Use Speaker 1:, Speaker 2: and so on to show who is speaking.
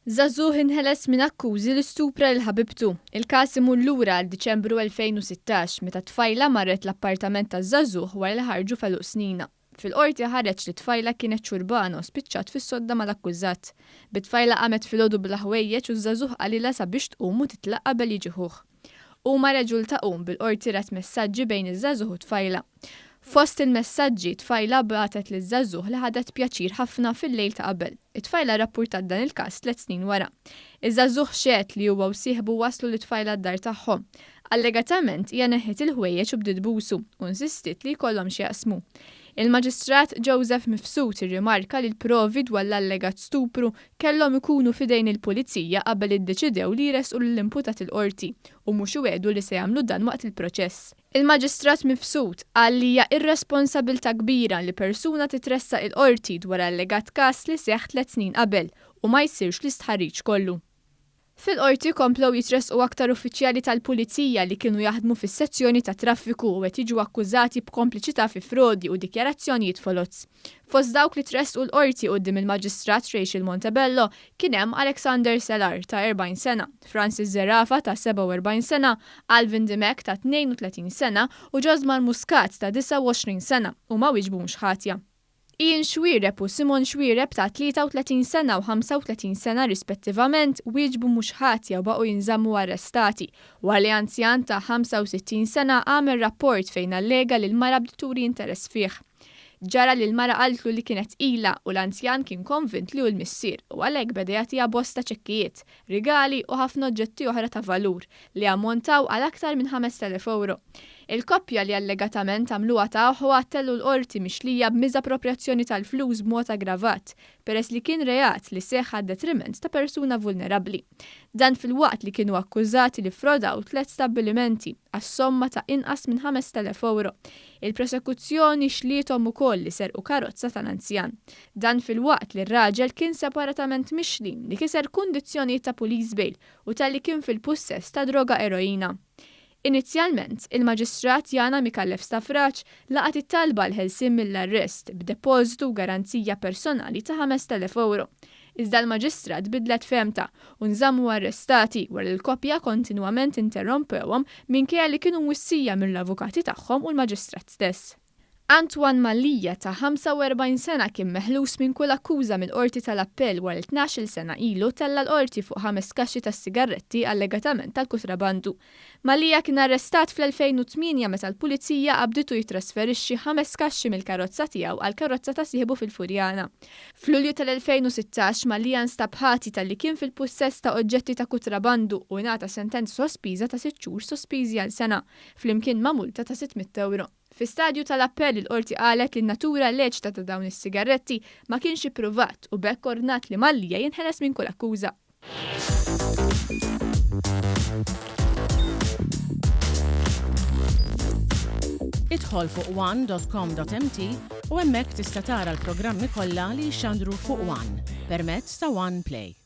Speaker 1: Żagħżugħ inħeles minn akkużi li stupra lil ħabibtu. Il-każ imur lura għal Diċembru 2016 meta t-tfajla marret l-appartament taż-żagħżugħ wara li ħarġu f'għeluq sninha. Fil-Qorti ħareġ li t-tfajla kienet xurbana u spiċċat fis-sodda mal-akkużat. Bit-tfajla qamet filgħodu bla ħwejjeġ u ż-żagħżugħ qalilha sabiex tqum u titlaq qabel jiġi ħuh. Huma reġgħu ltaqgħu, bil-Qorti rat messaġġi bejn iż-żagħżugħ u t-tfajla. Fost il-messaġġi, t-tfajla bagħtet liż-żagħżugħ li ħadet pjaċir ħafna fil-lejl ta' qabel. It-tfajla rrappurtat dan il-każ tlett snin wara. Iż-żagħżugħ xehed li huwa u sieħbu wasslu lit-tfajla d-dar tagħhom. Allegatament, hija neħħiet il-ħwejjeġ u bdiet tbusu, u nsistiet li jkollhom x'jaqsmu. Il-Maġistrat Joseph Mifsud irrimarka li l-provi dwar l-allegat stupru kellhom ikunu f'idejn il-Pulizija qabel iddeċidew li jressqu lill-imputat il-Qorti u mhux iwiegħdu li se jagħmlu dan waqt il-proċess. Il-Maġistrat Mifsud qal li hija irresponsabiltà kbira li persuna titressaq il-Qorti dwar allegat każ li seħħ tlett snin qabel u ma jsirx l-istħarriġ kollu. Fil-Qorti komplew jitressqu aktar uffiċjali tal-Pulizija li kienu jaħdmu fis-sezzjoni tat-traffiku u qed jiġu akkużati b'kompliċità fi frodi u dikjarazzjonijiet foloz. Fost dawk li tressqu l-Qorti quddiem il-Maġistrat Rachel Montebello kien hemm Alexander Selar ta' 40 sena, Francis Zerafa ta' 47 sena, Alvin Dimech ta' 32 sena u Josmar Muscat ta' 29 sena u ma wieġbu mhux ħatja. Ian Xuereb u Simon Xuereb ta' 33 sena u 35 sena rispettivament wieġbu mhux ħatja u baqgħu jinżammu arrestati wara li anzjan ta' 65 sena għamel rapport fejn allega li l-mara bdiet turi interess fih. Ġara li l-mara qaltlu li kienet tqila u l-anzjan kien konvint li hu l-missier u għalhekk beda jagħtiha bosta ċekkijiet, rigali u ħafna oġġetti oħra ta' valur li ammontaw għal aktar minn 5,000 ewro. Il-koppja li allegatament għamluha ta' aħwa ttellgħu l-Qorti mixlija b'miżapproprjazzjoni tal-flus b'mod aggravat, peress li kien reat li seħħ għad-detriment ta' persuna vulnerabbli. Dan filwaqt li kienu akkużati li ffrodaw tlett stabbilimenti għas-somma ta' inqas minn 5,000 ewro. Il-prosekuzzjoni xliethom ukoll li serqu karozza tal-anzjan. Dan filwaqt li r-raġel kien separatament mixli li kiser kundizzjonijiet ta' police bail u talli kien fil-pussess ta' droga eroina. Inizjalment, il-Maġistrat Yana Micallef Stafrace laqgħet it-talba għall-ħelsien mill-arrest b'depożitu u garanzija personali ta' 5,000 ewro. Iżda l-Maġistrat bidlet fehmtha u nżammu arrestati wara li l-koppja kontinwament interrompewhom minkejja li kienu mwissija mill-avukati tagħhom u l-Maġistrat stess. Antoine Mallia ta' 45 sena kien meħlus minn kull akkuża mill-Qorti tal-Appell wara li 12-il sena ilu tella' l-Qorti fuq ħames kaxxi tas-sigarretti allegatament tal-kutrabandu. Mallia kien arrestat fl-2008 meta l-Pulizija qabditu jittrasferixxi ħames kaxxi mill-karozza tiegħu għall-karozza ta' sieħbu fil-Furjana. F'Lulju tal-2016 Mallia nstab ħati talli kien fil-pussess ta' oġġetti ta' kutrabandu u ngħata sentenza sospiża ta' sitt xhur sospiżi għal sena, flimkien ma' multa ta' 600 ewro. Fi stadju tal-appell il-Qorti qalet li n-natura lleċita ta' dawn is-sigarretti ma kienx ippruvat u b'hekk ordnat li Mallia jinħeles minn kull akkuża.
Speaker 2: Idħol fuq one dot com dot mt u hemmhekk tista' tara l-programmi kollha li jixxandru fuq one permezz ta' One Play.